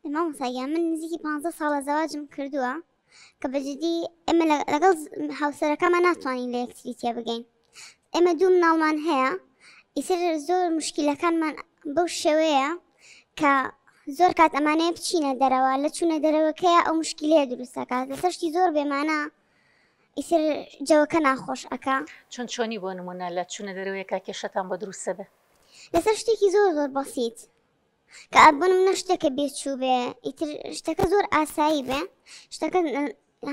مامۆستا گیان من نزیکی پانزە ساڵە زەواجم کردووە کە بە جدی ئێمە لەگەڵ هاوسەرەکەمان ناتوانین لە یەکتری تێبگەین ئێمە دوو مناڵمان هەیە ئیتر زۆر مشکلەکانمان بەو شێوەیە کە زۆر کات ئەمانەیە بچینە دەرەوە لە چوونە دەرەوەکەیە ئەو مشکلەیە دروستەکات لەسەر شتی زۆر بێمانە ئیتر جەوەکە ناخۆش ئەکا. چۆن چۆنی بۆ نمونە لە چونە دەرەوەیەکا کێشەتان بۆ دروستە بێ؟ لەسەر شتێکی زۆر زۆر بەسیت کە بۆ نمونە شتێکە بێچوو بێ ئیتر شتەکە زۆر ئاسایی بێ شتەکە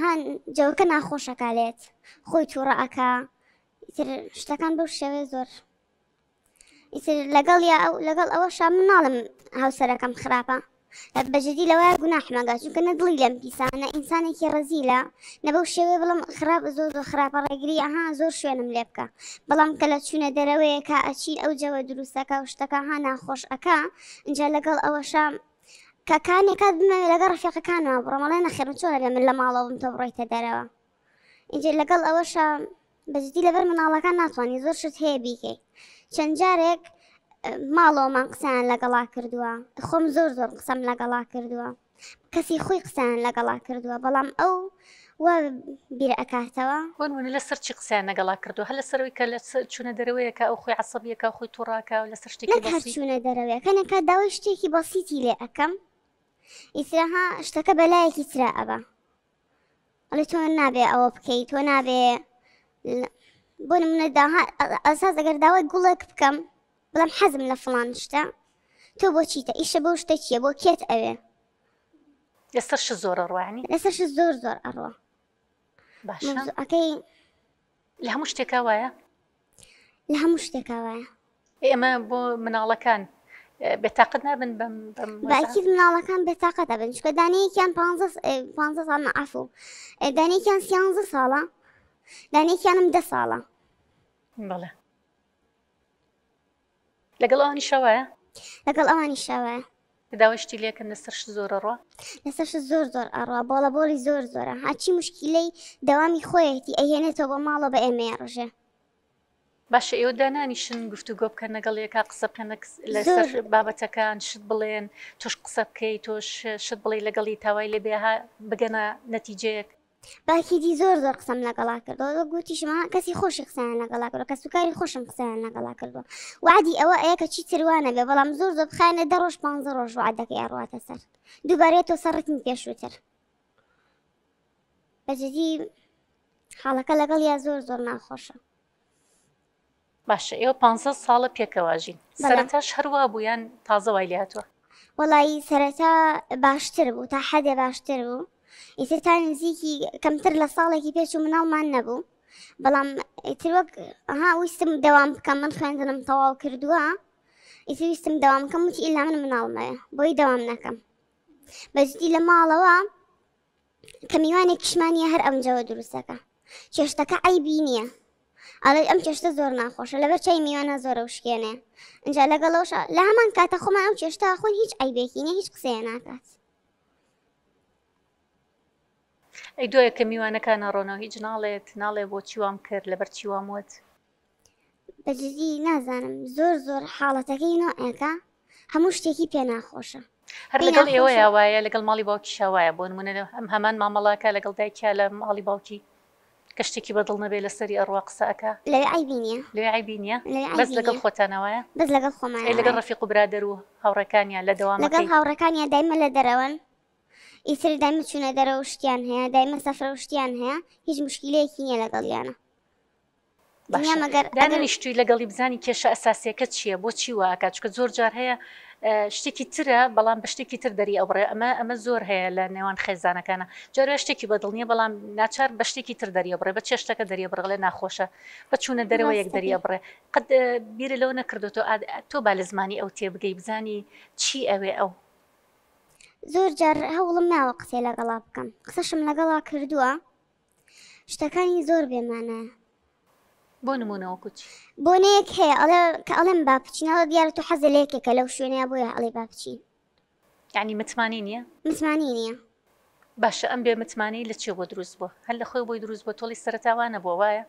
هان جەوەکە ناخۆشەکا لێت خۆی تووڕە ئەکا ئیتر شتەکان بەو شێوەیە زۆر ئیتر لەگەڵ یا ئەو لەگەڵ ئەوەشا من ناڵم هاوسەرەکەم خراپە بەجدی لەوە گوناحمەگا چونکە نە دڵی لەم پیسە نە ئینسانێکی ڕەزیلە نە بەو شێوەیە بڵم خراپ زۆر زۆر خراپە ڕێگری ئەها زۆر شوێنم لێ بکە بەڵام کە لە چوونە دەرەوەیە کە ئەچین ئەو جەوە دروستەکە و شتەکە ها ناخۆش ئەکا اینجا لەگەڵ ئەوەشا کە کانێکات بمەوێ لەگەڵ ڕەفیقەکانمان بڕۆم ئەڵێ نەخێر من چۆن ئەبێ من لە ماڵەوە بم تۆ بڕۆیتە دەرەوە ئینجا لەگەڵ ئەوەشا بەجدی لەبەر مناڵەکان ناتوانانی زۆر شت هەیە بیکەی چەند جارێک ماڵەوەمان قسەیان لەگەڵا کردووە خۆم زۆر زۆر قسەم لەگەڵا کردووە کەسی خۆی قسەیان لەگەڵا کردووە بەڵام ئەو وا بیر ئەکاتەوە. بۆ نمونە لەسەر چی قسەیان لەگەڵا کردووە؟ هەر لەسەر ئەوەی کە لە چوونە دەرەوەیەکە ئەو خۆی عەسەبیەکە و خۆی توڕاکە و لەسەر شتێکی نەک هەر بەسیت؟ چوونە دەرەوەیە کەنێک کات داوای شتێکی بەسیتی لێ ئەکەم ئیترها شتەکە بەلایەکی ترا ئەبا ئەڵێ تۆ نابێ ئەوە بکەی تۆ نابێ بۆ نمونە داها ئەساس ئەگەر داوای گوڵێک بکەم بڵێم حەزم لە فڵان شتە تۆ بۆ چیتە ئیشە بەو شتە چییە بۆ کێت ئەوێ لەسەر شت زۆر ئەڕوا یانی لەسەر شت زۆر زۆر ئەڕوا باشە مەوزوعەکەی لە هەموو شتێکا وایە لە هەموو شتێکا وایە. ئێمە بۆ مناڵەکان بێتاقەت نابن بەم بەم بە ئەکید مناڵەکان بێتاقەت ئەبن چونکە دانەیەکیان پانزە ساڵ نا عەفو دانەیەکیان سیانزە ساڵە دانەیەکیانم دە ساڵە. بەڵێ لەگەڵ ئەوانیشا وایە؟ لەگەڵ ئەوانیشا وایە. داوای شتی لێکەن لەسەر شت زۆر ئەڕوا؟ لەسەر شت زۆر زۆر ئەڕوا بۆڵە بۆڵی زۆر زۆرە هەرچی موشکیلەی دەوامی خۆیەتی ئەیهێنێتەوە بۆ ماڵەوە بە ئێمەیە ڕژێ. باشە ئێوە دانانیشن گفتوگۆ بکەن لەگەڵ یەکا قسە بکەن لەسەر بابەتەکان شت بڵێن تۆش قسە بکەی تۆش شت بڵێی لەگەڵی تاوای لێ بێ ها بگەنە نەتیجەیەک؟ باکیدی زۆر زۆر قسەم لەگەڵا کردووە وەک گوتیشم ها کەسی خۆشی قسەیان لەگەڵا کردووە کەسوکاری خۆشم قسەیان لەگەڵا کردووە وعدی ئەوە ئەیە کە چیتر وا نەبێ بەڵام زۆر زۆر بخایەنە دە ڕۆژ پانزە ڕۆژ وعدەکەی ئەڕواتە سەر دووبارەیە تۆ سەر ڕتمی پێشووتر بەجدی حاڵەکە لەگەڵ یا زۆر زۆر ناخۆشە. باشە ئێوە پانزە ساڵە پێکەوە ئەژین سەرەتاش هەر وا بوو یان تازە وای لێ هاتووە؟ وەڵایی سەرەتا باشتر بوو تا حەدێ باشتر بوو ئیتر تا نزیکی کەمتر لە ساڵێکی پێچ و مناڵمان نەبوو بەڵام ئیتر وەک ها ویستم دەوام بکەم من خوێندنم تەواو کردووە ئیتر ویستم دەوام بکەم وتی ئیلا من مناڵمەیە بۆی دەوام نەکەم بەجدی لە ماڵەوە کە میوانێکیشمان نییە هەر ئەمجەوە دروستەکە چێشتەکە عەیبی نییە ئەڵێ ئەم چێشتە زۆر ناخۆشە لەبەر چای میوانە زۆرە وشکێنێ ئینجا لەگەڵەوەش لە هەمان کاتە خۆمان ئەو چێشتە خۆن هیچ عەیبێکی نییە هیچ قسەیە ناکات. ئەی دوایە کە میوانەکان ئەڕۆنەوە هیچ ناڵێت ناڵێ بۆچی وام کرد لەبەر چی وام وت؟ بە جدی نازانم زۆر زۆر حاڵەتەکەی نۆعێکە هەموو شتێکی پێ ناخۆشە. هەر لەگەڵ ئێوەیا وایە لەگەڵ ماڵی باوکیشا وایە بۆ نمونە ئەم هەمان مامەڵەکە لەگەڵ دایکیا لە ماڵی باوکی کە شتێکی بەدڵ نەبێ لەسەری ئەڕوا قسە ئەکا لەوێ عەیبی نییە لەوێ عەیبی نییە بەس لەگەڵ خۆتانە وایە بەس لەگەڵ خۆمان ئەی لەگەڵ ڕەفیق و برادەر و هاوڕێکانیا لە دەوامەکەی لەگەڵ هاوڕێکانیا دایمە لە دەرەوەن ئیتر دایمە چوونە دەرەوە و شتیان هەیە دایمە سەفرە و شتیان هەیە هیچ موشکیلەیەکی نییە لەگەڵیانە باشە دانەنیشتووی لەگەڵی بزانی کێشە ئەساسیەکە چییە بۆچی وا ئەکات چونکە زۆر جار هەیە شتێکی ترە بەڵام بە شتێکی تر دەری ئەبڕێ ئەمە ئەمە زۆر هەیە لە نێوان خێزانەکانە جارێ شتێکی بەدڵ نییە بەڵام ناچار بە شتێکی تر دەری ئەبڕێ بە چێشتەکە دەری ئەبڕێ ئەڵێ ناخۆشە بە چوونە دەرەوە یەک دەری ئەبڕێ قەت بیرت لەوە نەکردۆتەوە تۆ با لە زمانی ئەو تێبگەی بزانی چی ئەوێ ئەو زۆر جار هەوڵم ناوە قسەی لەگەڵا بکەم قسەشم لەگەڵا کردووە شتەکانی زۆر بێ مانایە. بۆ نموونە وەکو چی؟ بۆنەیەک هەیە ئەڵێ کە ئەڵێم با بچین ئەڵێ دیارە تۆ حەزت لە یەکێکە لەو شوێنەیە بۆیە ئەڵێی با بچین. یانی متمانەی نییە؟ متمانەی نییە. باشە ئەم بێ متمانەی لە چیەوە بۆ دروست بووە؟ هەر لە خۆی بۆی دروست بووە تۆڵی سەرەتا وا نەبووە وایە؟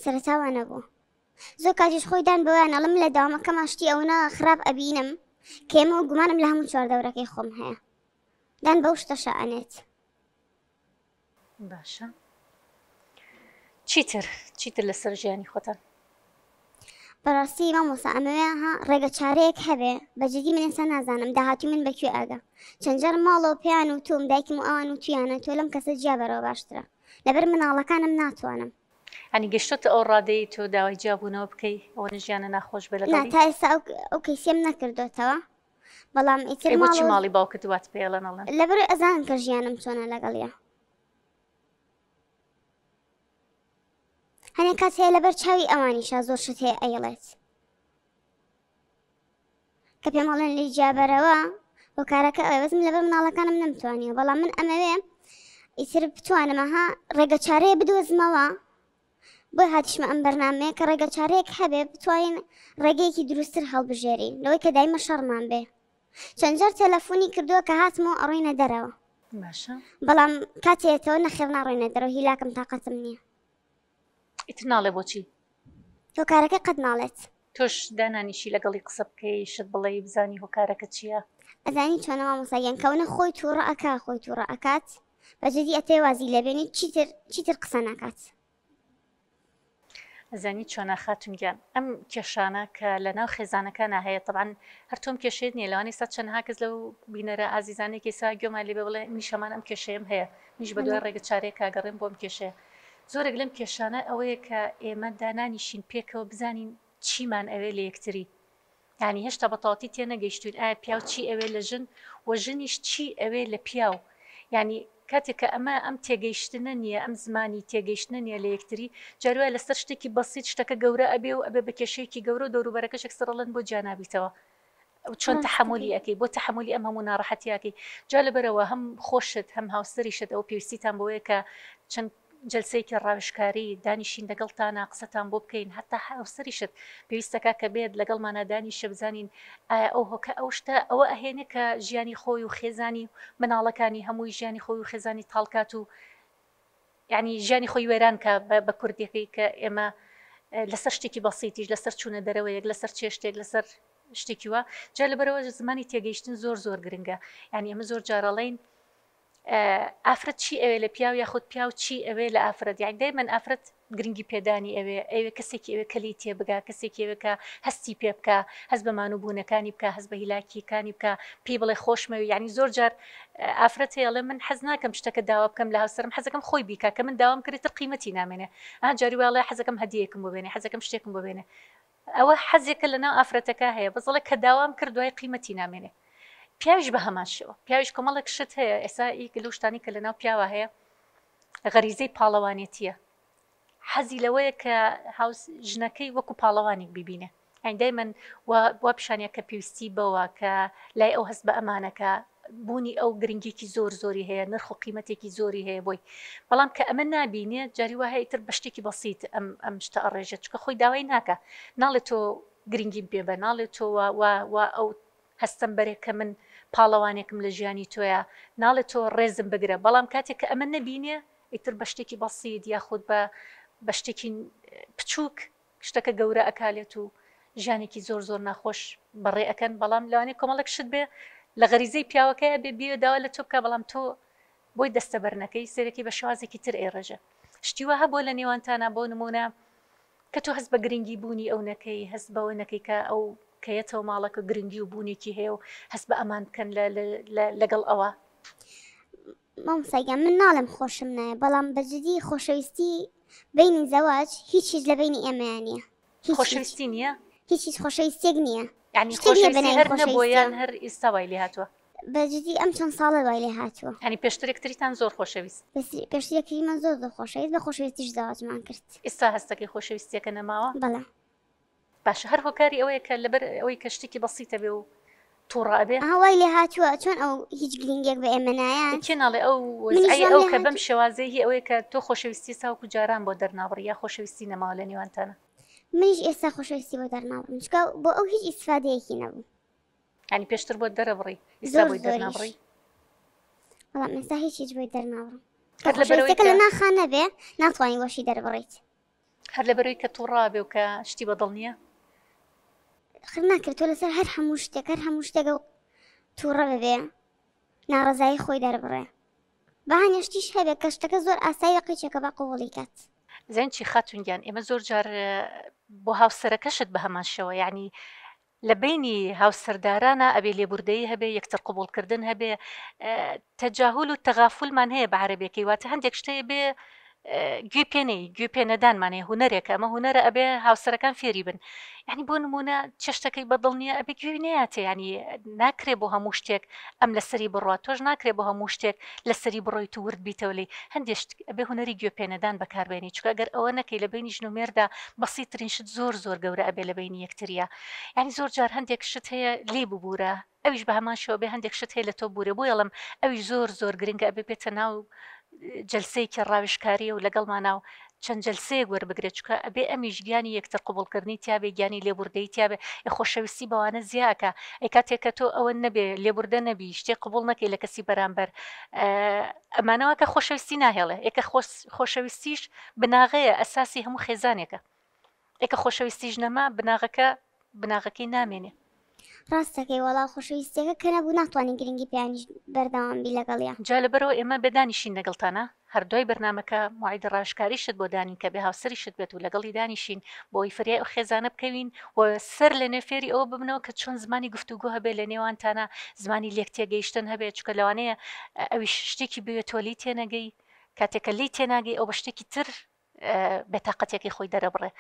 سەرەتا وا نەبووە. زۆر کاتیش خۆی دان بەوەیان ئەڵێ من لە دەوامەکەما شتی ئەوەنە خراپ ئەبینم کە ئێمە گومانم لە هەموو چواردەورەکەی خۆم هەیە. دان بەو شتەشا ئەنێت. باشە چیتر چیتر لەسەر ژیانی خۆتان؟ بەڕاستی مامۆستا ئەمەوێ ها ڕێگە چارەیەک هەبێ بە جدی من ئێستا نازانم داهاتووی من بە کوێ ئاگا چەند جار ماڵەوە پێیان وتوم دایکم و ئەوان وتویانە تۆ لەم کەسە جیا بەرەوە باشترە لەبەر مناڵەکانم ناتوانم. یانی گەشتۆتە ئەو ڕادەیەی تۆ داوای جیابوونەوە بکەی ئەوەنە ژیانە ناخۆش بێ نا لەگەڵی؟ تا ئێستا ئەو ئەو کەیسەم نەکردۆتەوە بەڵام ئیتر ئەی بۆچی ماڵەوە ماڵی باوکت وات پێ ئەڵێن ئەڵێن؟ لەبەرئەوەی ئەزانن کە ژیانم چۆنە لەگەڵیا. هەنێک کات هەیە لەبەر چاوی ئەوانیشا زۆر شت هەیە ئەیڵێت کە پێم ئەڵێن لێی جیابەرەوە هۆکارەکە ئەوەیە بەس من لەبەر مناڵەکانم نەمتوانیوە بەڵام من ئەمەوێ ئیتر بتوانم ها ڕێگە چارەیە بدۆزمەوە بۆی هاتیشمە ئەم بەرنامەیە کە ڕێگە چارەیەک هەبێ بتوانین ڕێگەیەکی دروستتر هەڵبژێرین لەوەی کە دایمە شەڕمان بێ چەند جار تەلەفۆنی کردووە کە هاتمەوە ئەڕۆینە دەرەوە باشە بەڵام کاتێتەوە نەخێر ناڕۆینە دەرەوە هیلاکم تاقەتم نییە ئیتر ناڵێ بۆچی؟ هۆکارەکەی قەت ناڵێت. تۆش دانانیشی لەگەڵی قسە بکەی شت بڵێی بزانی هۆکارەکە چییە؟ ئەزانی چۆنە مامۆستا گیان کەونە خۆی توڕە ئەکا خۆی توڕە ئەکات بە جدی ئەتەوێ وازی لێ بێنی چیتر چیتر قسە ناکات. ئەزانی چۆنە خاتون گیان ئەم کێشانە کە لە ناو خێزانەکانا هەیە تەبعەن هەر تۆم کێشەیەت نییە لەوانەیە ئێستا چەندەها کەس لەو بینەرە ئازیزانەی کە ئێستا گوێمان لێ بێ بڵێ منیش هەمان ئەم کێشەیەم هەیە منیش بەدوای ڕێگە چارەیەکا گەڕێم بۆ ئەم کێشەیە زۆرێک لەم کێشانە ئەوەیە کە ئێمە دانانیشین پێکەوە بزانین چیمان ئەوێ لە یەکتری یانی هێشتا بە تەواوەتی تێنەگەیشتوین ئایا پیاو چی ئەوێ لە ژن و ژنیش چی ئەوێ لە پیاو یانی کاتێک کە ئەمە ئەم تێگەیشتنە نییە ئەم زمانی تێگەیشتنە نییە لە یەکتری جاروایە لەسەر شتێکی بەسیت شتەکە گەورە ئەبێ و ئەبێ بە کێشەیەکی گەورە و دەوروبەرەکەش یەکسەر ئەڵێن بۆ جیا نابیتەوە چۆن تەحەمولی ئەکەی بۆ تەحەمولی ئەم هەموو ناڕەحەتیە ئەکەی جا لەبەرئەوە هەم خۆشت هەم هاوسەریشت ئەوە پێویستیتان بەوەیە کە چەند جەلسەیەکی ڕاوێژکاری دانیشین لەگەڵتانا قسەتان بۆ بکەین هەتا هاوسەریشت پێویستەکە کە بێت لەگەڵمانا دانیشە بزانین ئایا ئەو هۆکە ئەو شتە ئەوە ئەهێنێ کە ژیانی خۆی و خێزانی و مناڵەکانی هەمووی ژیانی خۆی و خێزانی تاڵکات و یانی ژیانی خۆی وێران کا بە کوردیەکەی کە ئێمە لەسەر شتێکی بەسیتیش لەسەر چوونە دەرەوەیەک لەسەر چێشتێک لەسەر شتێکی وا جا لەبەرەوە زمانی تێگەیشتن زۆر زۆر گرنگە یعنی ئێمە زۆر جارەڵین ئافرەت چی ئەوێ لە پیاو یاخود پیاو چی ئەوێ لە ئافرەت یانی دایمەن ئافرەت گرنگی پێدانی ئەوێ ئەوێ کەسێکی ئەوێ کە لێی تێبگا کەسێکی ئەوێ کە هەستی پێ بکا هەست بە مانووبوونەکانی بکا هەست بە هیلاکییەکانی بکا پێی بڵێ خۆشمەوێی یانی زۆر جار ئافرەت هەیە ئەڵێ من حەز ناکەم شتەکە داوا بکەم لە هاوسەرم حەزەکەم خۆی بیکا کە من داوام کرد ئیتر قیمەتی نامێنێ ئا جاری وایە ئەڵێ حەزەکەم هەدیەیەکم بۆ بێنێ حەزەکەم شتێکم بۆ بێنێ ئەوە حەزێکە لەناو ئافرەتەکە هەیە بەس ئەڵێ کە داوام کرد دوای قیمەتی نامێنێ پیاویش بە هەمان شێوە پیاویش کۆمەڵێک شت هەیە ئێستا یەکێک لەو شتانەی کە لەناو پیاوە هەیە غەریزەی پاڵەوانێتیە حەزی لەوەیە کە هاوس ژنەکەی وەکو پاڵەوانێک بیبینێ یانی دایمەن وا پیشانە کە پێویستی بەوە کە لای ئەو هەست بە ئەمانەکە بوونی ئەو گرنگێکی زۆر زۆری هەیە نرخ و قیمەتێکی زۆری هەیە بۆی بەڵام کە ئەمە نابینێ جاری وا هەیە تر بە شتێکی بەسیت ئەم ئەم شتە ئەڕێژێت چکە خۆی داوای ناکە ناڵێ تۆ گرنگیم پێ بە ناڵێ تۆ وا وا ئەو هەستم بەرێ کە من پاڵەوانێکم لە ژیانی تۆیا، ناڵێ تۆ ڕێزم بگرە، بەڵام کاتێک کە ئەمە نەبینێ ئیتر بە شتێکی بەسیت یاخود بە بە شتێکی بچووک شتەکە گەورە ئەکالێت و ژیانێکی زۆر زۆر ناخۆش بەڕێ ئەکەن، بەڵام لەوانەیە کۆمەڵێک شت بێ لە غەریزەی پیاوەکەیا بێ بیەوێ داوا لە تۆ بکا بەڵام تۆ بۆی دەستەبەر نەکەی سەیرەکەی بە شێوازێکی تر ئەیڕێژێ. شتی وا هەبووە لە نێوانتانا بۆ نموونە کە تۆ هەست بە گرنگی بوونی ئەو نەکەی، هەست بەوە نەکەی کە ئەو کە یەتەوە ماڵەکە گرنگی و بوونێکی هەیە و هەست بە ئەمان بکەن لە لە لەگەڵ ئەوە. مامۆستا گیان من ناڵێم خۆشم نایە بەڵام بە جدی خۆشەویستی بەینی زەواج هیچ هیچ لە بەینی ئێمەیا نییە هیچ هیچ خۆشەویستی نییە؟ هیچ هیچ خۆشەویستیەک نییە یانی شتێک نییە خۆشەویستی بەناوی هەر نەبووە خۆشەویستیەوە. یان هەر ئیستا وای لێ هاتووە؟ بە جدی ئەم چەند ساڵە وای لێ هاتووە. یانی پێشتر یەکتریتان زۆر خۆشەویست؟ پێشتر یەکتریمان زۆر زۆر خۆشەویست بە خۆشەویستیش زەواجمان کرد. ئیستا هەستەکەی خۆشەویستیەکە نەماوە؟ بەڵێ. باشە هەر هۆکاری ئەوەیە کە لەبەر ئەوەی کە شتێکی بەسیتە بێ و توڕە ئەبێ؟ ئەها وای لێ هاتووە چۆن ئەو هیچ گرینگێک بە ئێمە نایات کێ ناڵێ ئەو منیش وەزعەی وام ئەو لێ کە بەم هاتوو شێوازەی هی ئەوەیە کە تۆ خۆشەویستی تاوەکو جاران بۆ دەرنابڕی یا خۆشەویستی نەماوە لە نێوانتانا؟ منیش ئێستا خۆشەویستی بۆ دەرنابڕم چونکە بۆ ئەو هیچ ئیسفادەیەکی نەبوو. یانی پێشتر بۆت دەرەبڕی ئیستا زۆر بۆی زۆریش دەرنابڕی؟ بەڵام ئێستا هیچ هیچ بۆی دەرنابڕم کە هەر لەبەرئەوەی خۆشەویستیەکە کە لە ناخا نەبێ ناتوانی بۆشی دەربڕیت. هەر لەبەرئەوەی کە توڕە ئەبێ و کە شتی بەدڵ نییە؟ ئاخر ناکرێت تۆ لەسەر هەر هەموو شتێک هەر هەموو شتێک تووڕە ببێ. ناڕەزایی خۆی دەربڕێ با هەنێ شتیش هەبێ کە شتەکە زۆر ئاساییە قیچێکە با قبوڵی کات. زین چی خاتون گیان ئێمە زۆر جار بۆ هاوسەرەکەشت بە هەمان شێوە یانی لە بەینی هاوسەردارانا ئەبێ لێبوردەیی هەبێ یەکتر قبوڵ کردن هەبێ تەجاهول و تەغافولمان هەیە بە عەرەبیەکەی واتە هەندێک شت هەیە بێ گوێ پێ نەی گوێ پێ نەدانمان هەیە هونەرێکە ئەمە هونەرە ئەبێ هاوسەرەکان فێری بن یعنی بۆ نمونە چێشتەکەی بەدڵ نییە ئەبێ گوێی نەیاتێ یعنی ناکرێ بۆ هەموو شتێک ئەم لەسەری بڕوا تۆش ناکرێ بۆ هەموو شتێک لەسەری بڕۆیت و ورد بیتەوە لێی هەندێ شت ئەبێ هونەری گوێ پێنەدان بەکاربێنی چونکە ئەگەر ئەوە نەکەی لە بەینی ژن و مێردا بەسیترین شت زۆر زۆر گەورە ئەبێ لە بەینی یەکتریا یعنی زۆر جار هەندێک شت هەیە لێی ببورە ئەویش بە هەمان شێوە بێ هەندێک شت هەیە لە تۆ بورێ بۆیە ئەڵێم ئەویش زۆر زۆر گرنگە ئەبێ بێتە ناو جەلسەیەکی ڕاوێژکاریە و لەگەڵمانا و چەند جەلسەیەک وەربگرێت چونکە ئەبێ ئەمیش گیانی یەکتر قبوڵکردنی تیابێ گیانی لێبوردەیی تیابێ ئێ خۆشەویستی بەوانە زیا ئەکا ئەی کاتێک کە تۆ ئەوە نەبێ لێبوردە نەبی شتێک قبوڵ نەکەی لە کەسی بەرامبەر ئەمانەوە کە خۆشەویستی ناهێڵێ ئێکە خۆشەویستیش بناغەیە ئەساسی هەموو خێزانێکە ئێ کە خۆشەویستیش نەما بناغەکە بناغەکەی نامێنێ. ڕاست دەکەی وەڵا خۆشەویستیەکە کە نەبوو ناتوانی گرنگی پێیانیش بەردەوام بی لەگەڵیا. جا لەبەرئەوە ئێمە بێ دانیشین لەگەڵتانا هەر دوای بەرنامەکە موعیدی ڕاوێژکاریشت بۆ دانین کە بێ هاوسەریشت بێت و لەگەڵی دانیشین بۆ ئەوەی فریای ئەو خێزانە بکەوین و سەر لەنوێ فێری ئەوە ببنەوە کە چۆن زمانی گفتوگۆ هەبێ لە نێوانتانا زمانی لێک تێگەیشتن هەبێ چونکە لەوانەیە ئەویش شتێکی بوێ تۆ لێی تێنەگەی کاتێک کە لێی تێناگەی ئەو بە شتێکی تر بێتاقەتیەکەی خۆی دەرەبڕێ.